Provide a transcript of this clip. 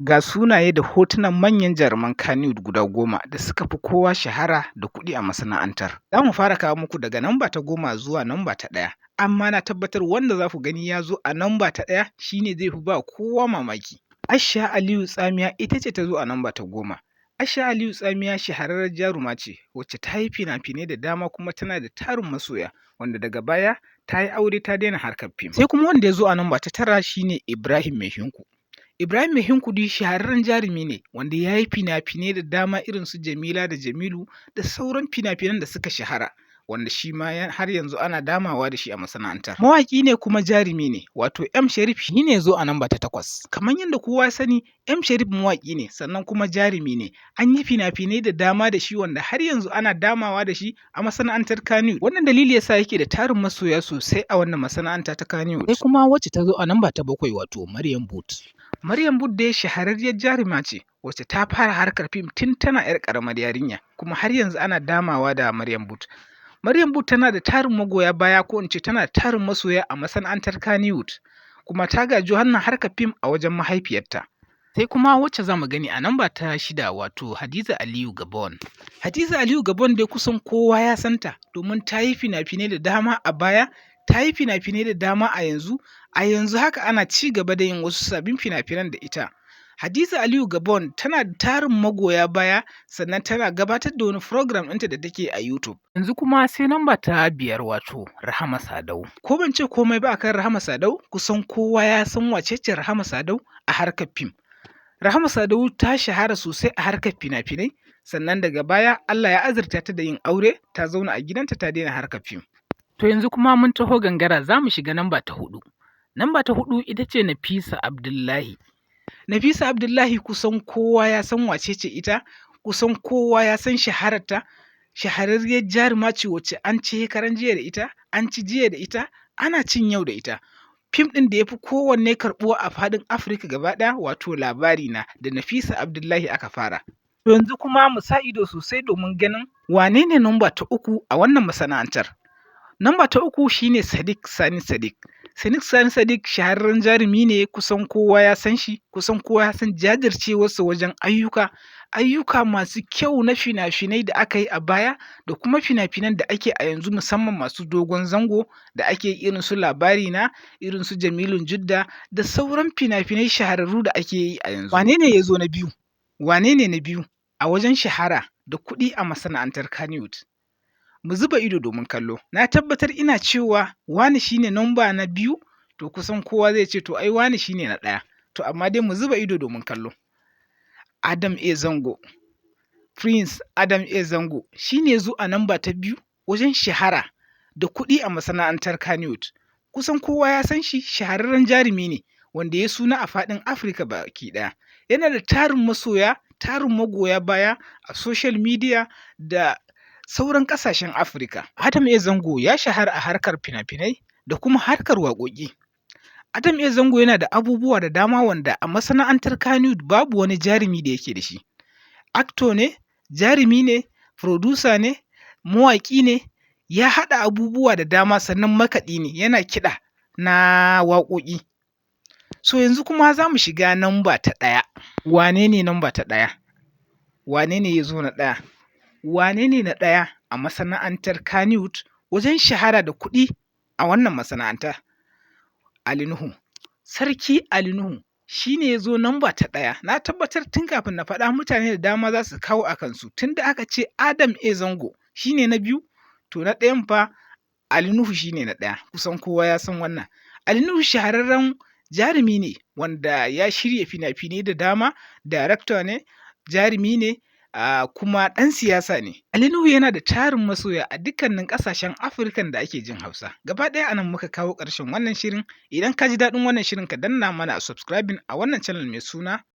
Ga sunaye da hotunan manyan jaruman Kannywood guda 10 da suka fi kowa shahara da kuɗi a masana'antar. Za mu fara kawo muku daga namba ta 10 zuwa namba ta 1, amma na tabbatar wanda za ku gani ya zo a namba ta 1 shi ne zai fi ba kowa mamaki. Aisha Aliyu Tsamiya ita ce ta zo a namba ta 10. Aisha Aliyu Tsamiya shahararren jaruma ce wacce ta yi fina-finai da dama kuma tana da tarin masoya, wanda daga baya ta yi aure ta daina harkar fim. Sai kuma wanda ya zo a namba ta 9 shine Ibrahim Maihinku. Ibrahim Maihinku shahararren jarumi ne wanda ya yi fina-finai da dama irin su Jamila da Jamilu da sauran fina-finan da suka shahara, wanda shi ma har yanzu ana damawa da shi a masana'antar. Mawaƙi ne kuma jarumi ne, wato M Sharif shi ne ya zo a namba ta 8. Kamar yadda kowa ya sani, M Sharif mawaƙi ne sannan kuma jarumi ne. An yi fina-finai da dama da shi wanda har yanzu ana damawa da shi a masana'antar Kannywood. Wannan dalili yasa yake da tarin masoya sosai a wannan masana'anta ta Kannywood. Sai kuma wacce ta zo a namba ta 7, wato Maryam Booth. Maryam Booth dai shahararriyar jaruma ce wacce ta fara harkar fim tun tana 'yar ƙaramar yarinya, kuma har yanzu ana damawa da Maryam Booth. Maryam Booth tana da tarin magoya baya, ko in ce tana da tarin masoya a masana'antar Kannywood, kuma ta gaji wannan harkar fim a wajen mahaifiyarta. Sai kuma wacce za mu gani a namba ta 6, wato Hadiza Aliyu Gabon. Hadiza Aliyu Gabon dai kusan kowa ya santa domin ta yi fina-finai da dama a baya, ta yi fina-finai da dama a yanzu, a yanzu haka ana ci gaba da yin wasu sabbin fina-finan da ita. Hadiza Aliyu Gabon tana da tarin magoya baya, sannan tana gabatar da wani program ɗinta da take a YouTube. Yanzu kuma sai namba ta 5, wato Rahama Sadau. Ko ban ce komai ba akan Rahama Sadau, kusan kowa ya san wace ce Rahama Sadau a harkar fim. Rahama Sadau ta shahara sosai a harkar fina-finai, sannan daga baya Allah ya azurta ta da yin aure, ta zauna a gidanta ta daina harkar fim. To yanzu kuma mun taho gangara, za mu shiga namba ta 4. Namba ta 4 ita ce Nafisa Abdullahi. Nafisa Abdullahi kusan kowa ya san wace ce ita, kusan kowa ya san shahararta, shahararriyar jaruma ce wacce an ci shekaran jiya da ita, an ci jiya da ita, ana cin yau da ita. Fim ɗin da ya fi kowanne karɓuwa a faɗin Afirka gaba ɗaya, wato Labarina, da Nafisa Abdullahi aka fara. To yanzu kuma mu sa ido sosai domin ganin wane ne namba ta 3 a wannan masana'antar. Namba ta 3 shine Sadiq Sani Sadiq. Sadiq Sani Sadiq shahararren jarumi ne, kusan kowa ya san shi, kusan kowa ya san jajircewarsa wajen ayyuka, ayyuka masu kyau na fina-finai da aka yi a baya da kuma fina-finan da ake a yanzu, musamman masu dogon zango da ake irin su Labarina, irin su Jamilun Jidda da sauran fina-finai shahararru da ake yi a yanzu. Wane ne ya zo na biyu? Wane ne na biyu a wajen shahara da kuɗi a masana'antar Kannywood? Mu zuba ido domin kallo. Na tabbatar ina cewa wane shine namba na 2, to kusan kowa zai ce to ai wane shine na 1. To amma dai mu zuba ido domin kallo. Adam A. Zango, Prince Adam A. Zango shi ne ya zo a namba ta 2 wajen shahara da kuɗi a masana'antar Kannywood. Kusan kowa ya san shi, shahararren jarumi ne wanda ya suna a faɗin Afirka baki ɗaya. Yana da tarin masoya, tarin magoya baya a social media da sauran ƙasashen Afirka. Adam A. Zango ya shahara a harkar fina-finai da kuma harkar waƙoƙi. Adam A. Zango yana da abubuwa da dama wanda a masana'antar Kannywood babu wani jarumi da yake da shi. Actor ne, jarumi ne, producer ne, mawaƙi ne, ya haɗa abubuwa da dama, sannan makaɗi ne, yana kiɗa na waƙoƙi. So yanzu kuma za mu shiga namba ta 1. Wane ne namba ta 1? Wane ne ya zo na 1? Wane ne na 1 a masana'antar Kannywood wajen shahara da kuɗi a wannan masana'anta? Ali Nuhu. Sarki Ali Nuhu shi ne ya zo namba ta 1. Na tabbatar tun kafin na faɗa mutane da dama za su kawo a kansu. Tun da aka ce Adam A. Zango shi ne na 2, to na ɗayan fa Ali Nuhu shi ne na 1. Kusan kowa ya san wannan. Ali Nuhu shahararren jarumi ne wanda ya shirya fina-finai da dama, director ne, jarumi ne, kuma ɗan siyasa ne. Ali Nuhu yana da tarin masoya a dukkanin ƙasashen Afirka da ake jin Hausa. Gaba ɗaya anan muka kawo ƙarshen wannan shirin. Idan ka ji daɗin wannan shirin, ka danna mana subscribing a wannan channel mai suna